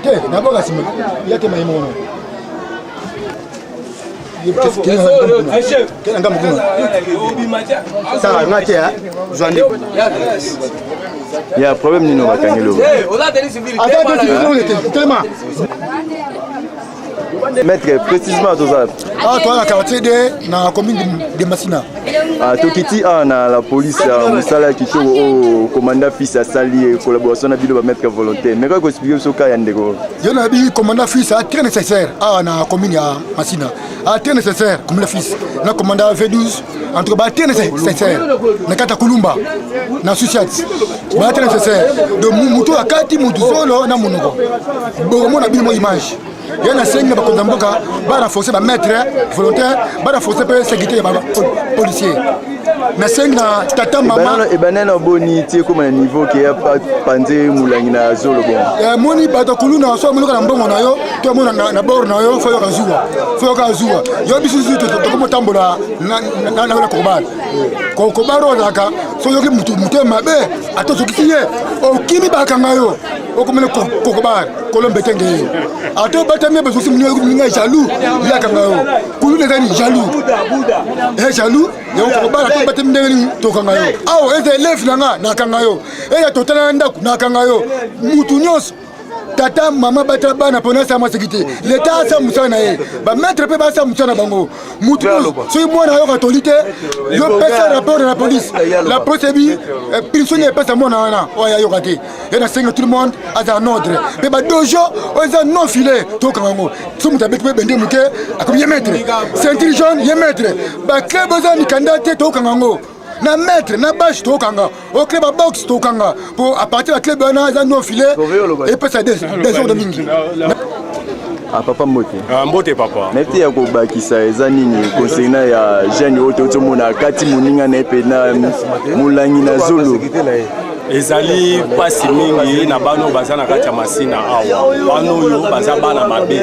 Te naboka nsima ya te mayemo wana sala nga te zwa nde ya problème nini bakangeli telema. Maître, précisément toza Awa toza na quartier de na commune de Masina. Ah, tokiti awa na la police ya mosala ya kitoko oyo commandant fils asali, collaboration na bino bamaître volontaire. Mais kaka koexpliquer biso ka ya ndeko. Yo na bi commandant fils a très nécessaire awa na commune ya Masina, a très nécessaire. Commandant fils na commandant V12, en tout cas ba très nécessaire na kati ya Kulumba na susiat, ba très nécessaire. Donc mutu akati mutu solo na monoko, bokomona bino mo image. Ye nasengi na bakonzi ya mboka barenforce bamaître volontaire, barenforce mpe sécurité ya bapolicier. Nasengi na tata mama. Ebandani na boni ti ekóma na niveau ke ya panze molangi na zolo bon? Moni bato kuluna so amonaka na mbongo na yo to amona na bord na yo, fo yoka zuwa, fo yoka zuwa. Yo biso susu tokomotambola na kokobala kokobala oyo ozalaka. So oyoki mutu mutu mabe, ata ozokisi ye, okimi, bakanga yo, okomona kokobala kolombe tenge ye. Ata obatami, bazokisi moninga, jaloux ye akanga yo. Kuluna ezali jaloux, e jaloux yango kokobala. To obatami ndenge nini, tokanga yo. Awa eza élève na nga, nakanga yo. Eya totala na ndako, nakanga yo. Mutu nyonso, tata mama, batala bana mpona asala mwa sécurité. Leta asala mosala na ye, bamaître mpe basala mosala na bango. Mutu soki mwana ayoka toli te, yo pesa rapport na la police. La police ebi punition epesa mwana wana oyo ayoka te. Ye nasenga tout le monde aza en ordre, mpe badojo oyo eza non filet, tokanga yango. So moto abeti mpe bende moke, akomi ye maître ceinture jaune, ye maître baclub oza mikanda te, tokanga yango. Na maître na bashe, tokanga oclub ya boxe, tokanga po à partir ya club wana eza non filet, epesa désordre mingi. Ah, papa, mbote. Ah, mbote papa. Nayebi te ya kobakisa eza nini concernant ya jeune oyo tozomona akati moninga na ye mpe na molangi na zolo. Ezali mpasi mingi na bana oyo baza na kati ya Masina awa. Bana oyo baza bana mabe.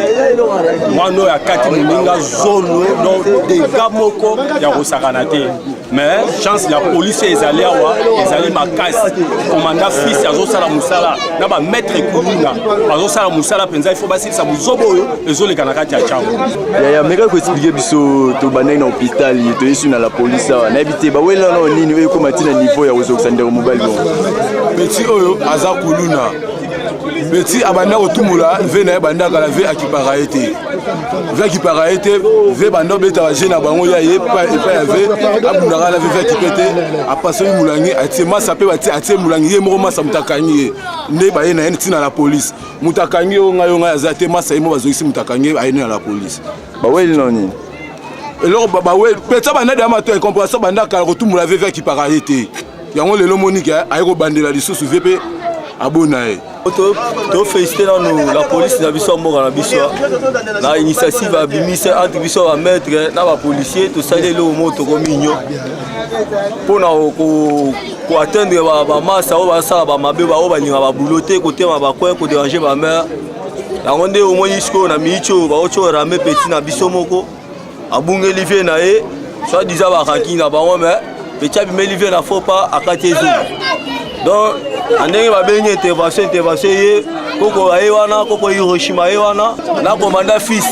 Mwana oyo akati moninga zolo, donc dégât moko ya kosakana te. Mais chance ya police ezali awa, ezali makasi. Commandant fils azosala mosala na bamaître kuluna, bazosala mosala mpenza. Ifo basilisa buzoba oyo ezoleka na kati ya Tshangu. Yaya, meka koexpliquer biso. Tobandaki na hôpital, toyesi na la police awa. Nayebi te bawela nao nini oyo ekóma ntina niveau ya kozokisa ndeko mobali bon. Petit oyo aza kuluna. Petit abanda kotumbola ve na ye banda kala. Ve akipaka ye te, ve akipaka ye te. Ve banda obetaka je na bango ya ye epai ya ve, abundaka na ve. Ve akipe te, apasoli molangi, atie masa mpe batie, atie molangi ye moko. Masa moto akangi ye nde baye na ye ntina la police. Moto akangi yo, ngai yo ngai aza te. Masa ye mo bazongisi moto akangi ye, aye na la police. Baweli nao nini? Eloko bawe petsa banda deya mato incompréhension, banda kala kotumbola ve. Ve akipaka ye te. Yango lelo monike aye kobandela lisusu, ve mpe abona ye. Tofélicité nanu la police na biso ya mboka na biso na initiative abimisi entre biso bamaître na bapolicier. Tosali eloko moko, tokomi union mpona koatteindre bamasa oyo basala bamabe, baoyo balinga babulo te, kotema bacoin, kodéranger bamare. Yango nde omoni sikoyo na miniti oyo bauti orame petit na biso moko abungeli vie na ye, soit disant bakanki na bango. Mais petit abimeli vie na faux pas, akati ezoki. Donc na ndenge babengi intervention, intervention ye koko aye wana, koko Hiroshima ye wana na commandant fils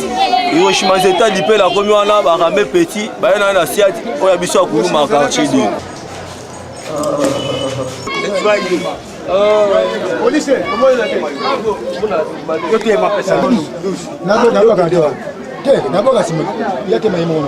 Hiroshima Nzeta Lipela akomi wana, barame petit, baye na ye na siati oyo ya biso ya Kuluma, quartier 2. Naboka te, naboka nsima ya te mayemo wana.